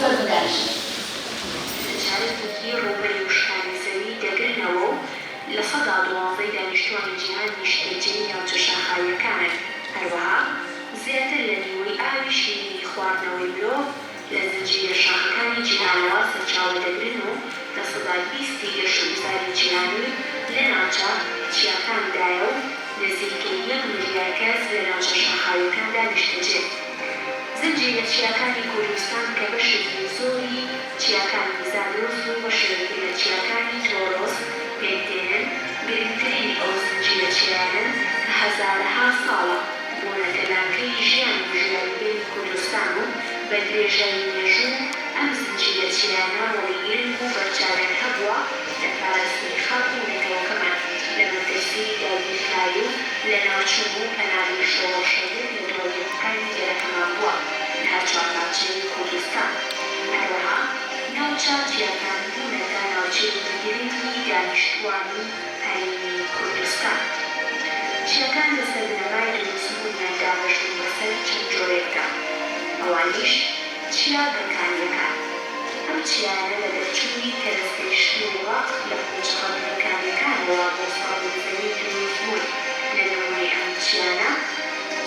فەرموو دانیشن. چارەکێکی ڕووبەری وشکانی زەوی دەگرنەوە و 12% ی دانیشتووانی جیهان نیشتەجێی ناوچە شاخاوییەکانن، هەروەها زیاتر لە نیوەی ئاوی شیرینی خواردنەوەی مرۆڤ لە زنجیرە شاخەکانی جیهانەوە سەرچاوە دەگرن و 20% ی گەشتوگوزاری جیهانی لە ناوچە چیاکاندایە و نزیکەی یەک ملیار کەس لە ناوچە شاخاوییەکاندا نیشتەجێن. زنجیرە چیاکانی کوردستان کە بەشێکی زۆری چیاکانی زاگرۆس و بەشێک لە چیاکانی تۆرۆس پێکدێنن، گرنگترینی ئەو زنجیرە چیایانەن کە هەزارەها ساڵە بوونەتە لانکەی ژیان و ژیاری گەلی کوردستان و بە درێژایی مێژوو ئەم زنجیرە چیایانە ڕۆڵی گرنگ و بەرچاویان هەبووە لە پاراستنی خاک و نەتەوەکەمان لە مەترسیی داگیرکاری و لەناوچوون و پەناگەی شۆڕشە یەک لە دوای یەکەکانی گەلەکەمان بووە لە هەرچوار پارچەی کوردستان. هەروەها ناوچە چیاکان بوونەتە ناوچەیەکی گرنگی دانیشتووانی هەرێمی کوردستان. چیاکان لەسەر بنەمای دروستبوونیان دابەش بوون بەسەر چەند جۆرێکدا، ئەوانیش، چیا بڕکانییەکان، ئەم چیایانە لە دەرچوونی کەرەستەی شل و ڕەق لە قوچەقە بڕکانییەکانەوە بۆ سەر ڕووی زەوی دروست بوون، لە نموونەی ئەم چیانە،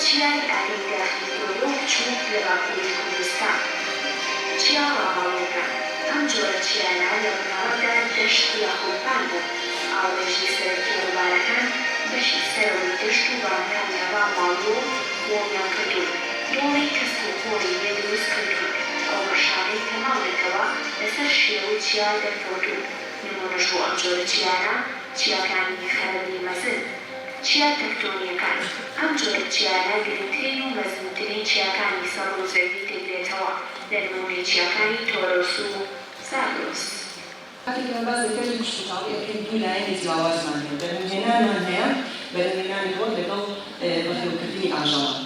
چیای ئاگری داخی گەورە و بچووک لە باکووری کوردستان. چیا ڕاماڵییەکان، ئەم جۆرە چیایانە لە بنەڕەتدا دەشت یاخود بان بوون، ئاوڕێژی سەرەکی ڕووبارەکان بەشی سەرەوەی دەشت و بانەکانیان ڕاماڵیوە و وۆڵیان کردوون، دۆڵی تەسک و قۆڕی لێ دروست کردوون، ئەو بەشانەی کە ماونەتەوە لەسەر شێوەی چیا دەرکەوتوون، نموونەش بۆ ئەم جۆرە چیایانە چیاکانی خەرەبی مەزن. چیا تەکتۆنییەکان، ئەم جۆرە چیایانە گرنگترین و مەزنترین چیاکانی سەر ڕوو زەوی دەگرێتەوە، لە نموونەی چیاکانی تۆرۆس و زاگرۆس. کاتێک ئێمە باس لە کەرتی کشتوکاڵی ئەکەین دوو لایەنی جیاوازمان هەیە، بەرهەمهێنانمان هەیە، بەرهەمهێنانی ڕووەک لەگەڵ بەخێوکردنی ئاژەڵان.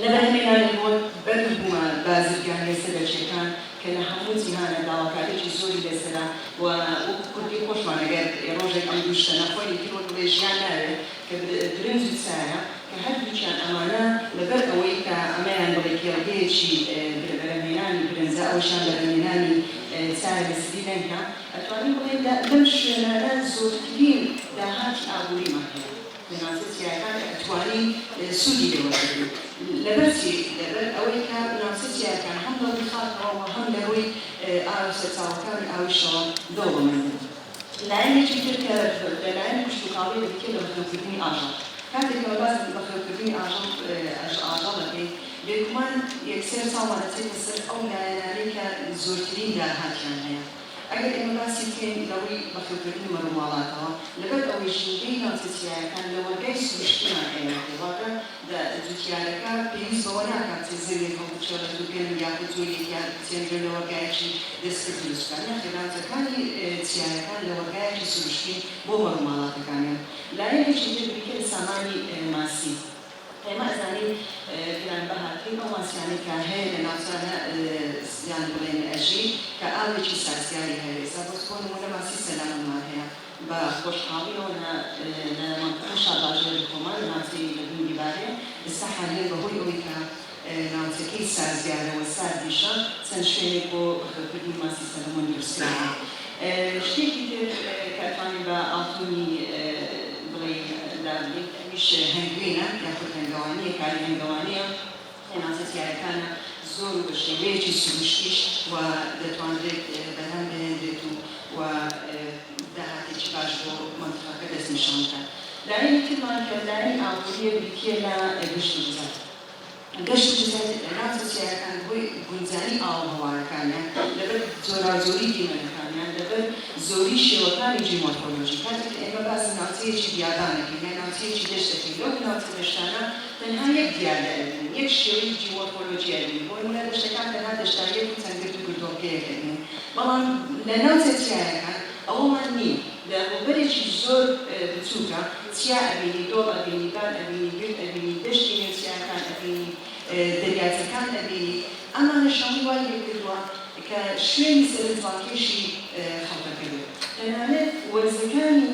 لە بەرهەمهێنانی ڕووەک بەروبوومە بازرگانییە سەرەکییەکان کە لە هەموو جیهانا داواکارییەکی زۆری لەسەرە و وەکو کوردی خۆشمان ئەگەر ڕۆژێک ئەم دوو شتە نەخۆین ئیتر وەک بڵێی ژیان ناوێ کە برنج و چایە کە هەردووکیان ئەمانە لەبەر ئەوەی کە ئەمەیان بڵێ کێڵگەیەکی بەرهەمهێنانی برنجە ئەوەشیان بەرهەمهێنانی چایە لە سریلەنکا ئەتوانین بڵێین لەم شوێنانە زۆرترین داهاتی ئابووریمان هەیە. لە ناوچە چیایەکان ئەتوانی سوودی لێ وەربگری لەبەر چی؟ لەبەر ئەوەی کە ناوچە چیایەکان هەم لە ڕووی خاکەوە و هەم لە ڕووی ئاو و سەرچاوەکانی ئاویشەوە دەوڵەمەندن. لایەنێکی تر کە لە لایەنی کشتوکاڵی بریتیە لە بەخێوکردنی ئاژەڵ. کاتێک کە باس لە بەخێوکردنی ئاژەڵ ئاژەڵ ئەکەین بێگومان یەکسەر چاومان ئەچێتە سەر ئەو لایەنانەی کە زۆرترین داهاتیان هەیە. ئەگەر ئێمە باسی بکەین لە ڕووی بەخێوکردنی مەڕوماڵاتەوە، لەبەر ئەوەی ژینگەی ناوچە چیایەکان لەوەرگای سروشتیمان ئەیاتێ، واتە جوتیارەکە پێویست بەوە ناکات چ زەویەک هەڵبچێڵێت و گەنم یاخود جۆیەک یا بچێنرێ و لەوەرگایەکی دەستکرد دروست بکات، نەخێر ناوچەکانی چیایەکان لەوەرگایەکی سروشتین بۆ مەڕوماڵاتەکانیان. لایەنێکی تر بریتیە لە سامانی ماسی. ئێمە ئەزانین گرانبەهاترین ئەو ماسیانەی کە هەیە لە ناوچانە یان بڵێین ئەژی کە ئاوێکی سازگاری هەیە ئێستا بۆ بۆ نموونە ماسی سەلامەمان هەیە بە خۆشحاڵیەوە لە لە مەنتقەی شارباژێری خۆمان لە ناوچەی لە گوندی بارێ ئێستا حالیەن بە هۆی ئەوەی کە ناوچەکەی سازگارە و ساردیشە چەند شوێنێک بۆ بەخێوکردنی ماسی سەلەمۆن دروستکراوە. شتێکی تر کە ئەتوانین بە ئاڵتونی بڵێین دابنێین ئەویش هەنگوینە یاخود هەنگەوانییە، کاری هەنگەوانییە لە ناوچە چیایەکانە زۆر و بە شێوەیەکی سروشتیش و دەتوانرێت بەرهەم بهێنرێت و و داهاتێکی باش بۆ مەنتقەکە دەستنیشان بکات. لایەنی ترمان کە لایەنی ئابوورییە بریتییە لە گەشتوگوزار. گەشت و گوزاری ناوچە چیایەکان بەهۆی گونجانی ئاووهەوایەکانیان، لەبەر جۆراوجۆری دیمەنەکانیان، لەبەر زۆری شێوەکانی جیومۆرفۆلۆژی، کاتێک کە ئێمە باسی ناوچەیەکی بیابان ئەکەین یان ناوچەیەکی دەشت ئەکەین، لەو ناوچە دەشتانە تەنها یەک دیاردە ئەبینین، یەک شێوەی جیومۆرفۆلۆژی ئەبینین، بۆ نموونە دەشتەکان تەنها دەشتاییەک و چەند گرد و گردۆڵکەیەک ئەبینین، بەڵام لە ناوچە چیایەکان ئەوەمان نییە. لە ڕووبەرێکی زۆر بچووکە چیا ئەبینی، دۆڵ ئەبینی، بان ئەبینی، گرد ئەبینی، دەشتی نێو چیاکان ئەبینی، دەریاچەکان ئەبینی، ئەمانەش هەمووی وای لێکردووە کە شوێنی سەرنجڕاکێشی خەڵکەکە بێت. تەنانەت وەرزەکانی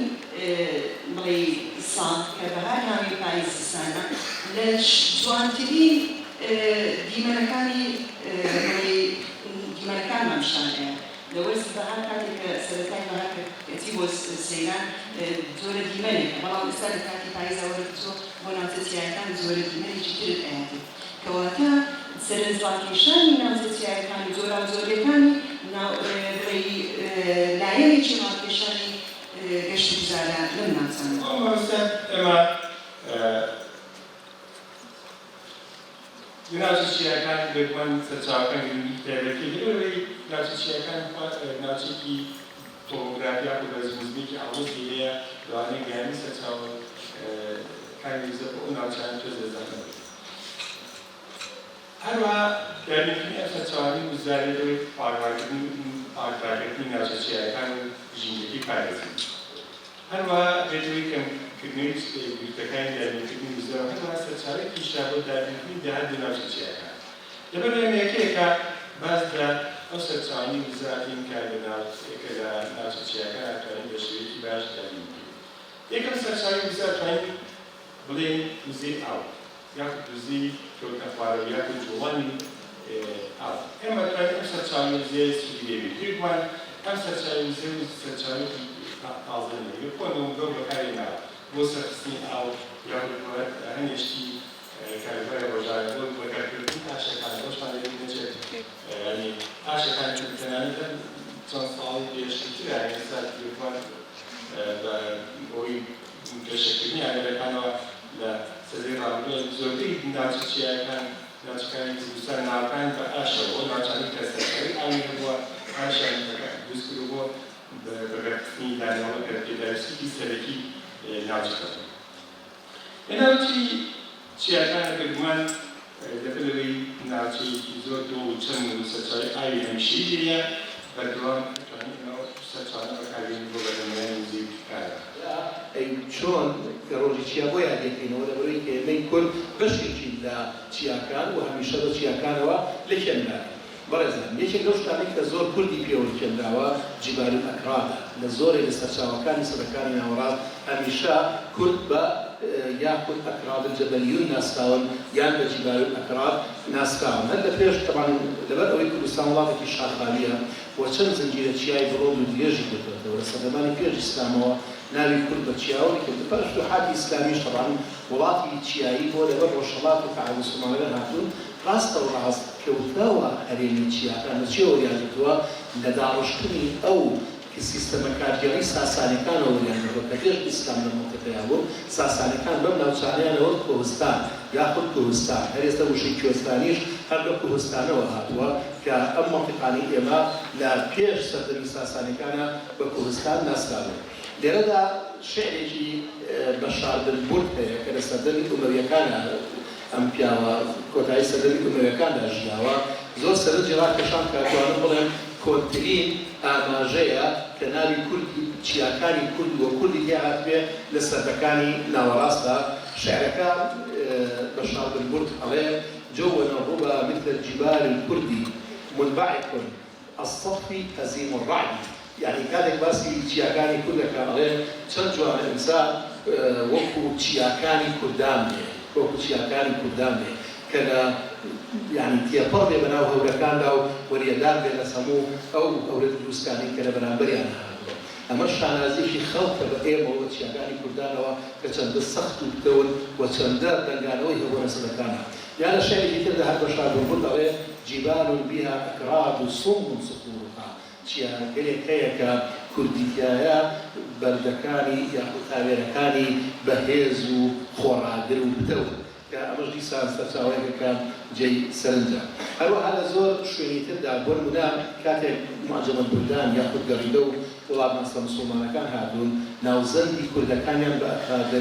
بڵێی ساڵ کە بەهار، هاوین، پاییز، زستانە لە جوانترین دیمەنەکانی بڵێی دیمەنەکانمان. سەیران جۆرە دیمەنێکە، بەڵام ئێستا لە کاتی پایزا وەرە بچۆ بۆ ناوچە چیایەکان جۆرە دیمەنێکی ترت ئەیاتێ. کەواتە سەرنجڕاکێشانی ناوچە چیایەکان و جۆراوجۆرییەکانی ناو بڵێی لایەنێکی ڕاکێشانی گەشتوگوزارە لەم ناوچانە. بۆ مەبەستە ئێمە لە ناوچە چیاکان بێگومان سەرچاوەکان گرنگی تایبەتی لەبەرئەوەی ناوچە چیاکان ناوچەیەکی تۆپۆگرافی یاخود بەرزونزمیەکی ئاڵۆزی هەیە لەوانەیە گەیاندنی سەرچاوەکانی وزە بۆ ئەو ناوچانە تۆزێ زەحمەت بێت. هەروەها دابینکردنی ئەم سەرچاوانەی وزە لەبەرئەوەی پاکڕاگرتنی ناوچە چیایەکان و ژینگەکەی پارێزین. هەروەها بێتەوەی کەمکردنەوەی گرفتەکانی دابینکردنی وزە و هەروەها سەرچاوەیەکیشە بۆ دابینکردنی داهات بۆ ناوچە چیایەکان. لەبەر ئەمە یەکەیەکە باس لە ئەو سەرچاوانەی وزە ئەکەین کە لە ناوچە چیایەکان ئەتوانین بە شێوەیەکی باش دابینی بکەین. یەکەم سەرچاوەی وزە ئەتوانین بڵێین وزەی ئاو یاخود وزەی کەوتنە خوارەوە یاخود جوڵانی ئاو. ئێمە ئەتوانین ئەم سەرچاوەی وزەیە سوودی لێ بگرین. بێگومان ئەم سەرچاوەی وزە سەرچاوەیەکی تازە نییە، لە کۆنەوە مرۆڤ بەکاری هێناوە بۆ سەرخستنی ئاو یاخود بۆ هەندێ شتی کاروباری ڕۆژانە بۆ بەکارکردنی ئاشەکان ئەوەشمان لەبیر نەچێت یانی ئاشەکان تەنانەت لەم چەند ساڵەی پێشووترا ئێستا بێگومان بە هۆی گەشەکردنی ئامێرەکانەوە لە سەدەی ڕابردوو زۆربەی ناوچە چیایەکان ناوچەکانی کوردستان ناوەکان بە ئاشەوە ئەو ناوچانەی کە سەرچاوەی ئاوی هەبووە ئاشیان دروست کردووە بۆ بەگەڕخستنی دانەوەڵە کە پێداویستیی سەرەکی ناوچەکە بوو. لە ناوچەی چیاکان بێگومان لەبەرئەوەی ناوچەیەکی زۆر دۆڵ و چەم و سەرچاوەی ئاوی هەمیشەیی لێیە، بەردەوام ئەتوانین ئەو سەرچاوانە بەکاربێنین بۆ بەرهەمهێنانی وزەی کارەبا. ئەی چۆن کە ڕۆژی چیا بۆ یاد دەکەینەوە؟ لەبەرئەوەی کە ئێمەی کورد بەشێکین لە چیاکان و هەمیشە بە چیاکانەوە لکێنراوین. بەڕێزان یەکێک لەو شتانەی کە زۆر کوردی پێوە لکێنراوە جبال الاکراد ە، لە زۆرێک لە سەرچاوەکانی سەدەکانی ناوەڕاست هەمیشە کورد بە یاخود اکراد الجبلیون ناسراون یان بە جبال الاکراد ناسراون هەر لە پێش تەبعەن لەبەر ئەوەی کوردستان وڵاتێکی شاخاویە و چەند زنجیرە چیای بڵند و درێژی گرتۆتەوە لە سەردەمانی پێش ئیسلامەوە ناوی کورد بە چیاوە لکێنرا پاش فتوحاتی ئیسلامیش تەبعەن وڵاتی چیایی بۆ لەبەر ڕۆژهەڵات و کە عەرەب موسڵمانەکان هاتوون ڕاستەوڕاست کەوتنەوە هەرێمی چیاکان لە چیەوە وەریان گرتووە؟ لە داڕشتنی ئەو سیستەمە کارگێڕی ساسانیەکانەوە وەریان گرتووە کە پێش ئیسلام لەم مەنتیقەیا بوون. ساسانیەکان بەم ناوچانەیان ئەوت کۆهستان یاخود کوهستان. هەر ئێستا وشەی کوێستانیش هەر لەو کوهستانەوە هاتووە کە ئەم مەنتیقانەی ئێمە لە پێش سەردەمی ساسانیەکانا بە کوهستان ناسرابوون. لێرەدا شیعرێکی بەشار بن بورد هەیە کە لە سەردەمی ئومەویەکانا ئەم پیاوە کۆتایی سەردەمی ئومەویەکاندا ژیاوە، زۆر سەرنجی ڕاکێشام کە ئەتوانم بڵێم کۆنترین ئاماژەیە کە ناوی کوردی چیاکانی کورد و کوردی تیا هاتبێ لە سەدەکانی ناوەڕاستدا. شیعرەکە بەشار بن بورد ئەڵێ، جون الربا مثل الجبال الكرد منبعث الصف هزیم الرعد یانی کاتێک باسی چیاکانی کورد دەکا ئەڵێ چەند جوانە ئینسان وەکو چیاکانی کوردان بێ وەکو چیاکانی کوردان بێ کە لە یانی تێپەڕ بێ بەناو هەورەکاندا و وریەدار بێ لە هەموو ئەو هەورە دروستکانەی کە لە بەرامبەریانا هاتووە ئەمەش شانازیەکی خەڵکە بە ئێمەوە بە چیاکانی کوردانەوە کە چەندە سەخت و پتەون و چەندە دەنگانەوەی هەبووە لە سەدەکانا یا لە شعرێکی تردا هەر بەشار بلبل دەڵێ، جبال بها اکراد صم صخورها، چیاگەلێک هەیە کە کوردی تیایە بەردەکانی یاخود تاوێرەکانی بەهێز و خۆڕاگر و پتەون، کە ئەمەش دیسان سەرچاوەیەکە کە جێی سەرنجە. هەروەها لە زۆر شوێنی تردا بۆ نموونە کاتێک معجم البلدان یاخود گەڕیدە و وڵاتناسە مسوڵمانەکان هاتوون ناوزەندی کوردەکانیان بە اکراد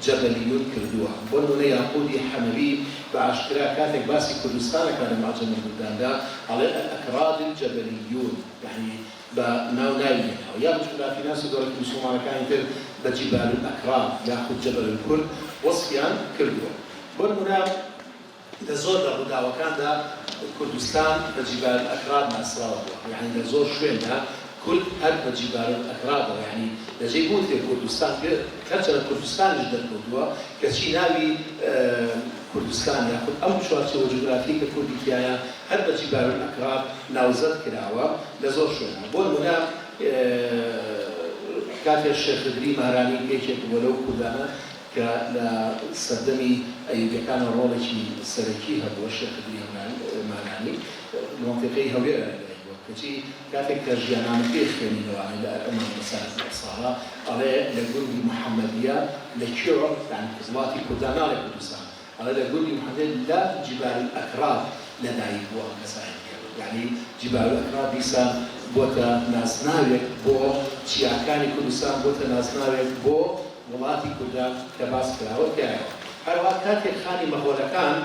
جەبەلیون کردووە. بۆ نموونە یاقوتی حەمەوی بە ئاشکرا کاتێک باسی کوردستان ئەکا لە معجم البلداندا ئەڵێ الاکراد الجبلیون یەعنی بە ناو ناوی هێناوە. یا جوگرافیناس و گەڕەکی موسوڵمانەکانی تر بە جبال الاکراد یاخود جبل الکرد وەسفیان کردووە. بۆ نموونە لە زۆر لە ڕووداوەکاندا کوردستان بە جیبال الاکراد ناسراوە بووە، یەعنی لە زۆر شوێندا کورد هەر بە جیبال الاکرادەوە یەعنی لە جێی بوترێ کوردستان پێ هەرچەندە کوردستانیش دەرکەوتووە کەچی ناوی کوردستان یاخود ئەم چوارچێوە جوگرافیەی کە کوردی تیایە هەر بە جیبال الاکراد ناوزەد کراوە لە زۆر شوێنا بۆ نموونە. کاتێ شێخ خدری مەهرانی کە یەکێک بووە لەو کوردانە کە لە سەردەمی ئەیوبیەکانەوە ڕۆڵێکی سەرەکی هەبووە، شێخ خدری مەهرانی لە مەنتیقەی هەولێرە لەدایک بووە، کەچی کاتێک کە ژیاننامەکەی خوێنینەوانێ لە مامۆستا ساڵە ئەڵێ لە گوندی محەمەدیە لە کوێ یانی وڵاتی کوردان ناڵێ کوردستان ئەڵێ لە گوندی محەمەدیە لە جبال الاکراد لە دایک بووە ئەم کەسایەتیە یانی جبال الاکراد دیسان بۆتە نازناوێک بۆ چیاکانی کوردستان بۆتە نازناوێک بۆ وڵاتی کوردان کە باس کراوە تیایەوە. هەروەها کاتێک خانی مەغۆلەکان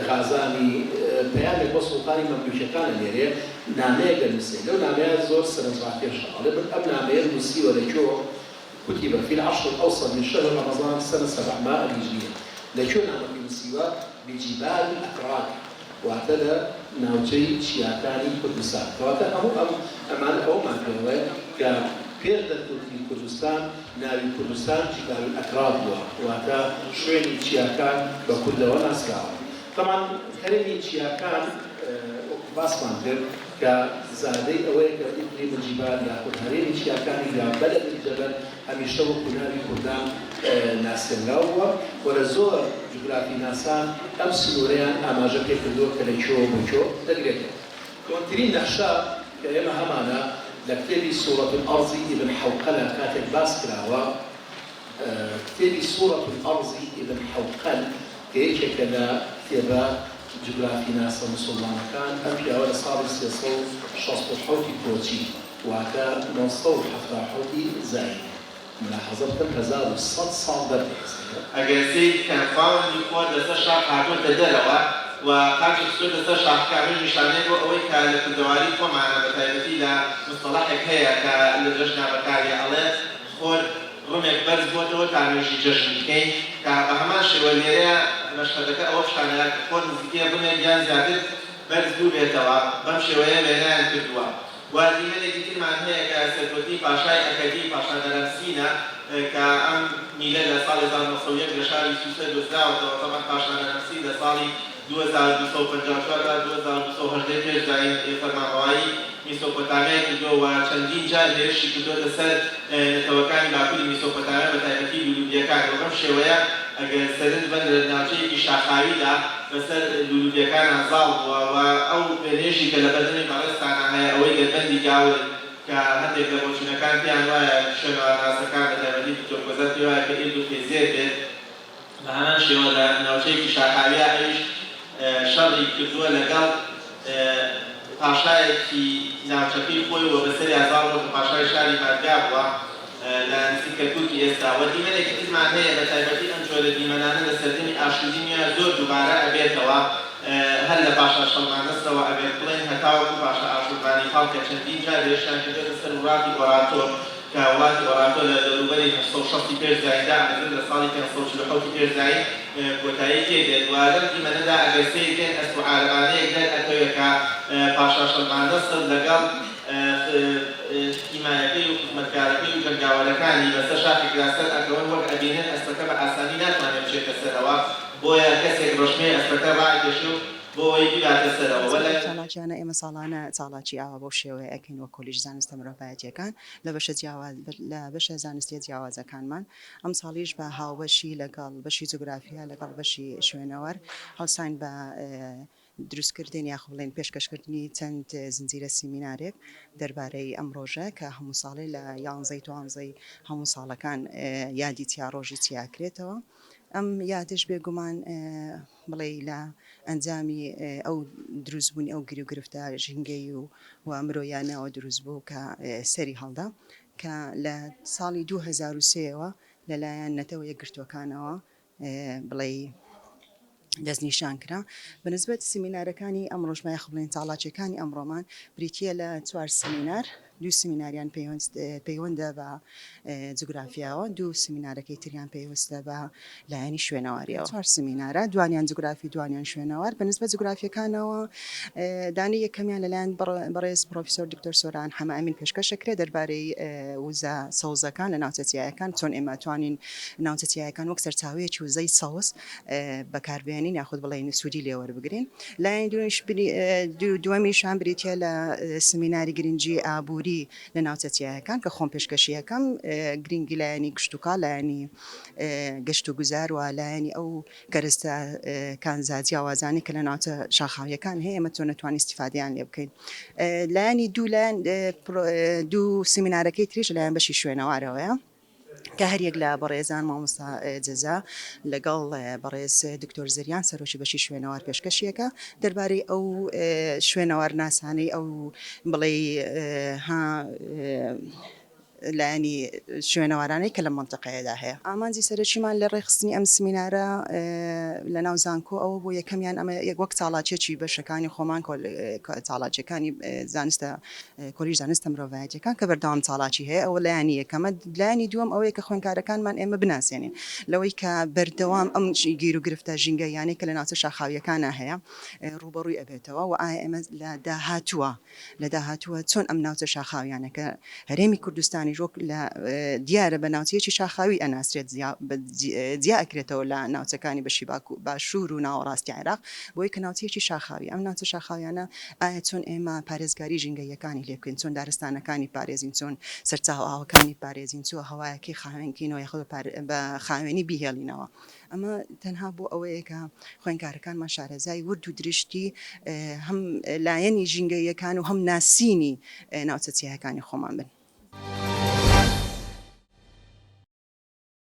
غازانی پەیامێک بۆ سوڵتانی مەملوکیەکان ئەنێرێ نامەیەک ئەنوسێ لەو نامەیە زۆر سەرنجڕاکێشە ئەڵێ من ئەم نامەیەم نوسیوە لە کوێ كتب في العشر الاوسط من شهر رمضان سنە سبعمائە هیجریە لە کوێ نامەکەی نوسیوە بجبال الاکراد واتە لە ناوچەی چیاکانی کوردستان. کەواتە هەموو ئەم ئەمانە ئەوەمان پێ ئەڵێ کە پێش دەرکەوتنی کوردستان ناوی کوردستان جبال الاکراد بووە واتە شوێنی چیاکان بە کوردەوە ناسراوە. تەبعەن هەرێمی چیاکان وەکو باسمان کرد کە زادەی ئەوەیە کە اقلیم الجبال یاخود هەرێمی چیاکانی یا بلد الجبل هەمیشە وەکو ناوی کوردان ناسێنراو بووە و لە زۆر جوگرافیناسان ئەم سنوورەیان ئاماژە پێ کردووە کە لە کوێوە بۆ کوێ دەگرێتەوە. کۆنترین نەخشە کە ئێمە هەمانە لە کتێبی صورە الارض ی ئیبن حەوقەلە کاتێک باس کراوە، کتێبی صورە الارض ی ئیبن حەوقەل کە یەکێکە لە کتێبە جوگرافیناسە موسوڵمانەکان، ئەم پیاوە لە ساڵی 367 ی کۆچی واتە 977 ی زایینی، ملاحەزە بکەن 1100 ساڵ بەر لە ئێستایە. ئەگەر سەیر بکەن خواوەندی خۆر لەسەر شاخ هاتۆتە دەرەوە و قاچی خستۆتە سەر شاخەکە ئەمەش نیشانەیە بۆ ئەوەی کە لە کوردەواری خۆمانا بە تایبەتی لە مستەڵەحێک هەیە کە لە جەژنا بەکاریە ئەڵێ خۆر ڕمێک بەرز بۆتەوە تا نوێژی جەژن بکەین کە بە هەمان شێوە لێرەیا مەشهەدەکە ئەوە پیشان ئەیا کە خۆر نزیکەی ڕمێک یان زیاتر بەرز بووبێتەوە بەم شێوەیە وێنایان کردووە و دیمەنێکی ترمان هەیە کە سەرکەوتنی پاشای ئەکەدی پاشا نەرەمسینە کە ئەم میلە لە ساڵی 1901 لە شاری سوسە دۆزراوەتەوە تەبعەن پاشا نەرەمسین لە ساڵی 2254 تا 2218 پێش زایین فەرمانڕەوایی میسۆپۆتامیای کردووە و چەندین جار هێرشی کردۆتە سەر نەتەوەکانی باکوری میسۆپۆتامیا بە تایبەتی لولوبییەکان و بەم شێوەیە ئەگەر سەرنج بەن لە ناوچەیەکی شاخاویدا بەسەر لولوبییەکانا زاڵ بووە و ئەو وێنەیەشی کە لە بەردەمی بەڕێزتانا هەیە ئەوەی دەربەندی گاور کە هەندێک لە بۆچوونەکان پێیان وایە شوێنەوارناسەکان بە تایبەتی دکتۆر کۆزات پێی وایە کە ئیرد و خیزێر بێت بە هەمان شێوە لە ناوچەیەکی شاخاویا ئەویش شەڕی کردووە لەگەڵ پاشایەکی ناوچەکەی خۆی و بەسەریا زاڵ بووە کە پاشای شاری مادگا بووە لە نزیک کەرکوکی ئێستا و دیمەنێکی ترمان هەیە بە تایبەتی ئەم جۆرە دیمەنانە لە سەردەمی ئاشوری نوێ زۆر دووبارە ئەبێتەوە هەر لە پاشا شەڵمانەسەوە ئەگەر بڵێین هەتاوەکو پاشا ئاشوربانیپاڵ کە چەندین جار هێرشیان کردۆتە سەر وڵاتی ئۆرارتۆ کە وڵاتی ئۆرارتۆ لە دەوروبەری 860 ی پێش زایین دائەمەزرێت لە ساڵی 547 ی پێش زایین کۆتایی پێ دێت و لەم دیمەنەدا ئەگەر سەیر بکەین ئەسپ و عارەبانەیەک دەرئەکەوێت کە پاشا شەلمانەسر لەگەڵ حیمایەکەی و خزمەتکارەکەی و جەنگاوەرەکانی بەسەر شاخێکدا سەرئەکەون وەک ئەبینن ئەسپەکە بە ئاسانی ناتوانێت بچێتە سەرەوە بۆیە کەسێک ڕەشمەی ئەسپەکە ڕائەکێشێ و بۆ ئەوەی بیباتە سەرەوە وە لە ئەو چالاکیانە ئێمە ساڵانە چالاکی ئاوا بەو شێوەیە ئەکەین وەک کۆلیژی زانستە مرۆڤایەتیەکان لە بەشە جیاواز لە بەشە زانستیە جیاوازەکانمان ئەمساڵیش بە هاوبەشی لەگەڵ بەشی جوگرافیا لەگەڵ بەشی شوێنەوار هەڵساین بە دروستکردن یاخۆ بڵێین پێشکەشکردنی چەند زنجیرە سیمینارێک دەربارەی ئەم ڕۆژە کە هەموو ساڵێ لە یانزەی دوانزەی هەموو ساڵەکان یادی چیا ڕۆژی چیا کرێتەوە ئەم یادش بێگومان بڵێی لە ئەنجامی ئەو دروستبوونی ئەو گیروگرفتە ژینگەیی و و مرۆیانەوە دروست بوو کە سەری هەڵدا کە لە ساڵی 2003 ەوە لەلایەن نەتەوە یەکگرتووەکانەوە بڵێی دەستنیشان کرا. بە نسبەت سیمینارەکانی ئەمڕۆشمان یاخود بڵێین چاڵاکیەکانی ئەمڕۆمان بریتیە لە چوار سیمینار، دوو سیمیناریان پەیوەندە بە جوگرافیاوە، دوو سیمینارەکەی تریان پەیوەستە بە لایەنی شوێنەواریەوە. چوار سیمینارە، دوانیان جوگرافی دوانیان شوێنەوار. بە نسبەت جوگرافیەکانەوە دانەی یەکەمیان لەلایەن بەڕێز پڕۆفیسۆر دکتۆر سۆران حەمە ئەمین پێشکەش ئەکرێت دەربارەی وزە سەوزەکان لە ناوچە چیایەکان، چۆن ئێمە توانین ناوچە چیایەکان وەک سەرچاوەیەکی وزەی سەوز بەکاربێنین یاخود بڵێین سوودی لێ وەربگرین. لایەنی دووەمیشان بریتییە لە سمیناری گرنگی ئابووری. ئابووری لە ناوچە چیایەکان کە خۆم پێشکەشی ئەکەم، گرینگی لایەنی کشتوکاڵ، لایەنی گەشتوگوزار و لایەنی ئەو کەرەستە کانزا جیاوازانەی کە لە ناوچە شاخاوییەکان هەیە ئێمە چۆن ئەتوانین ئیستیفادەیان لێ بکەین. لایەنی دوو لایەن دوو سیمینارەکەی تریش لەلایەن بەشی شوێنەوارەوەیە. کە هەریەک لە بەڕێزان مامۆستا جەزا لەگەڵ بەڕێز دکتۆر زریان سەرۆکی بەشی شوێنەوار پێشکەشیەکە دەربارەی ئەو شوێنەوارناسانەی ئەو بڵێی ها لایەنی شوێنەوارانەی کە لەم مەنتەقەیەدا هەیە. ئامانجی سەرەکیمان لە ڕێکخستنی ئەم سمینارە لە ناو زانکۆ ئەوە بوو یەکەمیان ئەمە وەک چاڵاکیەکی بەشەکانی خۆمان چاڵاکیەکانی زانستە کۆلیژ زانستە مرۆڤایەتیەکان کە بەردەوام چاڵاکی هەیە ئەوە لایەنی یەکەمە لایەنی دووەم ئەوەیە کە خوێندکارەکانمان ئێمە بناسێنین لەوەی کە بەردەوام ئەم گیروگرفتە ژینگەییانەی کە لە ناوچە شاخاویەکانا هەیە ڕووبەڕووی ئەبێتەوە و ئایا ئێمە لە داهاتووە لە داهاتووە چۆن ئەم ناوچە شاخاویانە کە هەرێمی کوردستانیش وەک لە دیارە بە ناوچەیەکی شاخاوی ئەناسرێت جیا ئەکرێتەوە لە ناوچەکانی بەشی باشوور و ناوەڕاستی عێراق بۆی کە ناوچەیەکی شاخاوی ئەم ناوچە شاخاویانە ئایا چۆن ئێمە پارێزگاری ژینگەییەکانی لێ بکەین چۆن دارستانەکانی پارێزین چۆن سەرچاوە ئاوەکانی پارێزین چۆ هەوایەکەی خاوێنکەینەوە یاخود بە خاوێنی بیهێڵینەوە ئەمە تەنها بۆ ئەوەیە کە خوێندکارەکانمان شارەزای ورد و درشتی هەم لایەنی ژینگەییەکان و هەم ناسینی ناوچە چیایەکانی خۆمان بن.